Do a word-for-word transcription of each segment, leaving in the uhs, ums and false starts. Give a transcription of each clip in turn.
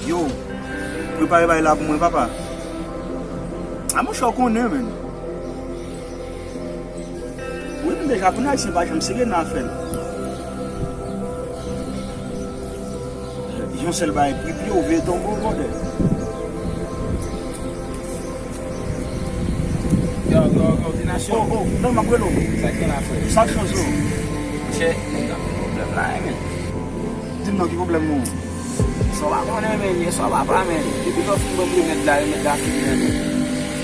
Yo, prepare bagay la pou mwen, papa. A, monchè, w konnen, menn. Wi, m deja konn Ayisyen pa janm serye nan afè l. Yon sèl bagay, pri pye w veye tonbe w, brother. Yo, yo, yo, Dinasyon. Oh, oh, non, m ap rele w. Sa k gen la, frè? Sa k chanje w? Monchè, m gen pwoblèm la, men. Di m non, ki pwoblèm ou? Sa w pa konnen, men, yè swa papa, men. Depi lè w fin ban m remèd la, remèd la fini, men.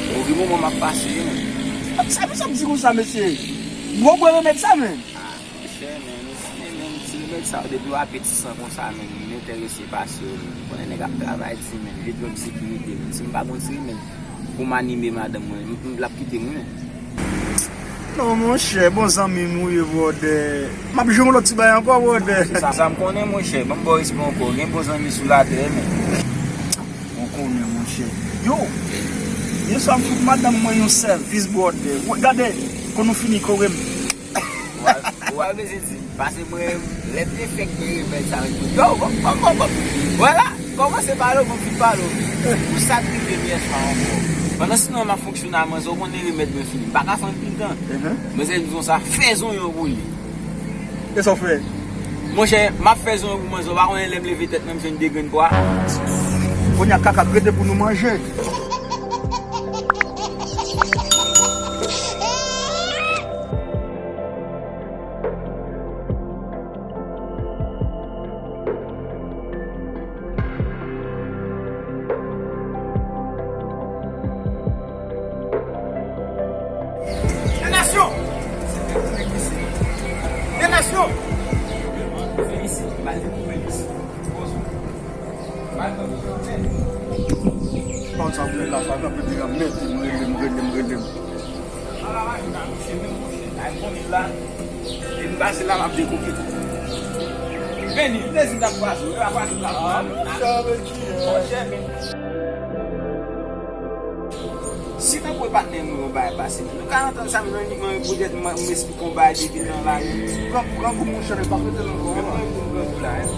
Yon gwo moman m ap pase, men. Sa, sa, sa m di konsa, mesye? Bro, bro, remèd sa, men. Ah, monchè, men, ou konnen, men, ti remèd sa yo, depi w apetisan konsa, men, m enterese pase yo, men. Ou konnen nèg ap travay di, men, li dwe m sekirite, men. Si m pa gon ti remèd pou m anime madanm mwen, m, m, l ap kite m, wi, men. Non, monchè, bon zanmi m ou ye, brother. M ap jwe yon lòt ti bagay ankò, brother. Sa, sa m konnen, monchè. Ban m ba w respè ankò. Gen bon zanmi sou latè, men. Ou konnen, monchè. Yo, yè swa m fout madanm mwen yon sèvis, brother. Gade, kon nou fini kore m. Ou al, ou al bezwen di, pase mwen, lè m te fèk gen remèd sa, mwen di, yo, bon, bon, bon, bon. Vwala, kòmanse pale w, bon, fin pale w. Pou sa k rive m yè swa ankò. Pandan sinon, m ap fonksyone a manzè, ou konnen remèd mwen fini. M pa ka fè anpil tan. Manzè di m sa, fè zonyon pou li. E sa w fè? Monchè, m ap fè zonyon pou manzè, ou pa konnen lè m leve tèt mwen, m jwenn de grenn pwa. Kounye a, kaka k rete pou nou manje. Donasyon! Donasyon! Pandan sa, mwen la, sa kanpe devan mèt, m rele m, rele m, rele m. Ala machina, monchè, men monchè, ay konn la. Depi m pase la, m ap dekonpe tou. Vini, plezi m t ap kwaze w, e pa kwaze w la. Monchè, men. Si tankou e patnè m yon bagay pase, nou ka antann sa, men non, inikman poutèt m, m esplike yon bagay depi nan lari. Grangou, grangou, monchè, men pa fete l ankò. Men mwen menm tou m grangou la, en.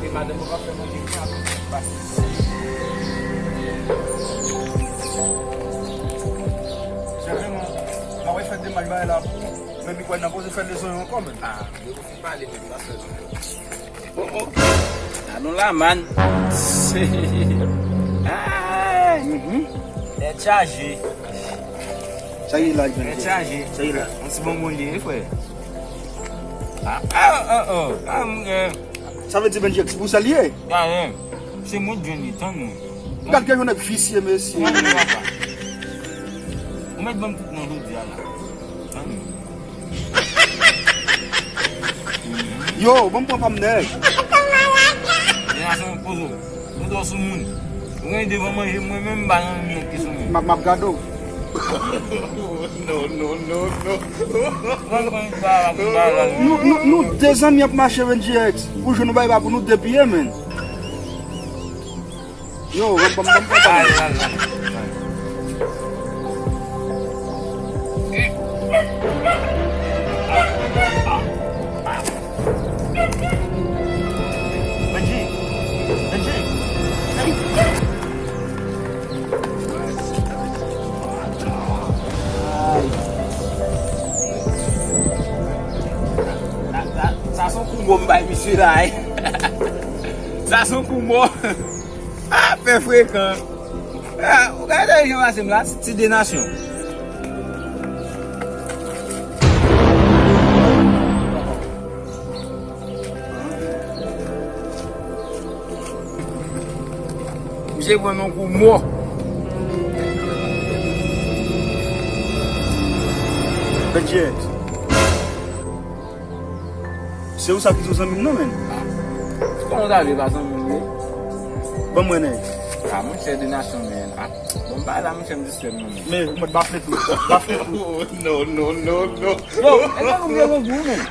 E madanm mwen pa fè manje, mwen ap pase. Sèlman, m ap fè demach bagay la pou ou, men li kwè nan poze fè lezon yo ankò, men. Ah, yo fin pale, men li pa fè lezon. Oh, oh. Gadon la, man. Ay. Tèt chaje. Sa ye la, tèt chaje. Sa ye la. Yon ti bonbon li ye, frè. Ah, ah, ah, ah. Ah, m gen. Sa vle di Benji, se pou sa li ye? Gade, se mwen k jwenn li, tann mwen. Gad gen yon nèg visye, mesye. Tann mwen, papa. Ou mèt ban m tout non jodi a la. Tann mwen. Yo, ban m pran pa m, nèg. Donasyon, poze w. Mwen dò sou moun. Ou gen devan manje mwen menm, m pa nan miyèt ki sou mwen. M ap, m ap gade w. Non, non, non, non. Mwen konn sa, mwen konn sa la. Nou, nou, nou de zanmi ap mache, Benji X. Ou jwenn nou bay ba pou nou de piye, men. Yo, ban m, ban m, ban m, ban m. Ay, ay, ay, ay. Benji! Benji! Hey! Sa, sa, sa se yon kou mò m bay misye la, wi. Sa se yon kou mò. Ah, fè frekan. Ah, ou gade jan pase m la, ti, ti Donasyon. Misye pran yon kou mò. Benji X. Se ou sa ki sou zanmi m nan, men. Kòman w ta vle pa zanmi m ye? Ban mwen, nèg. Ah, monchè, Donasyon, men. Ah, bon, m pa la, monchè, m distrè m nan, men. Men, ou mèt bafle tou. Bafle tou. Non, non, non, non. Yo, e pa nou gen yon gou, men.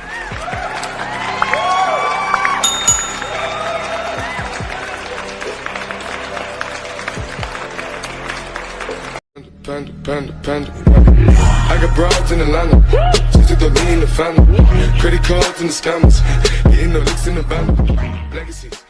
Panda, panda, panda. I got broads in Atlanta. Just to throw me in the family. Credit cards and the scammers. Getting no licks in the van. Legacies.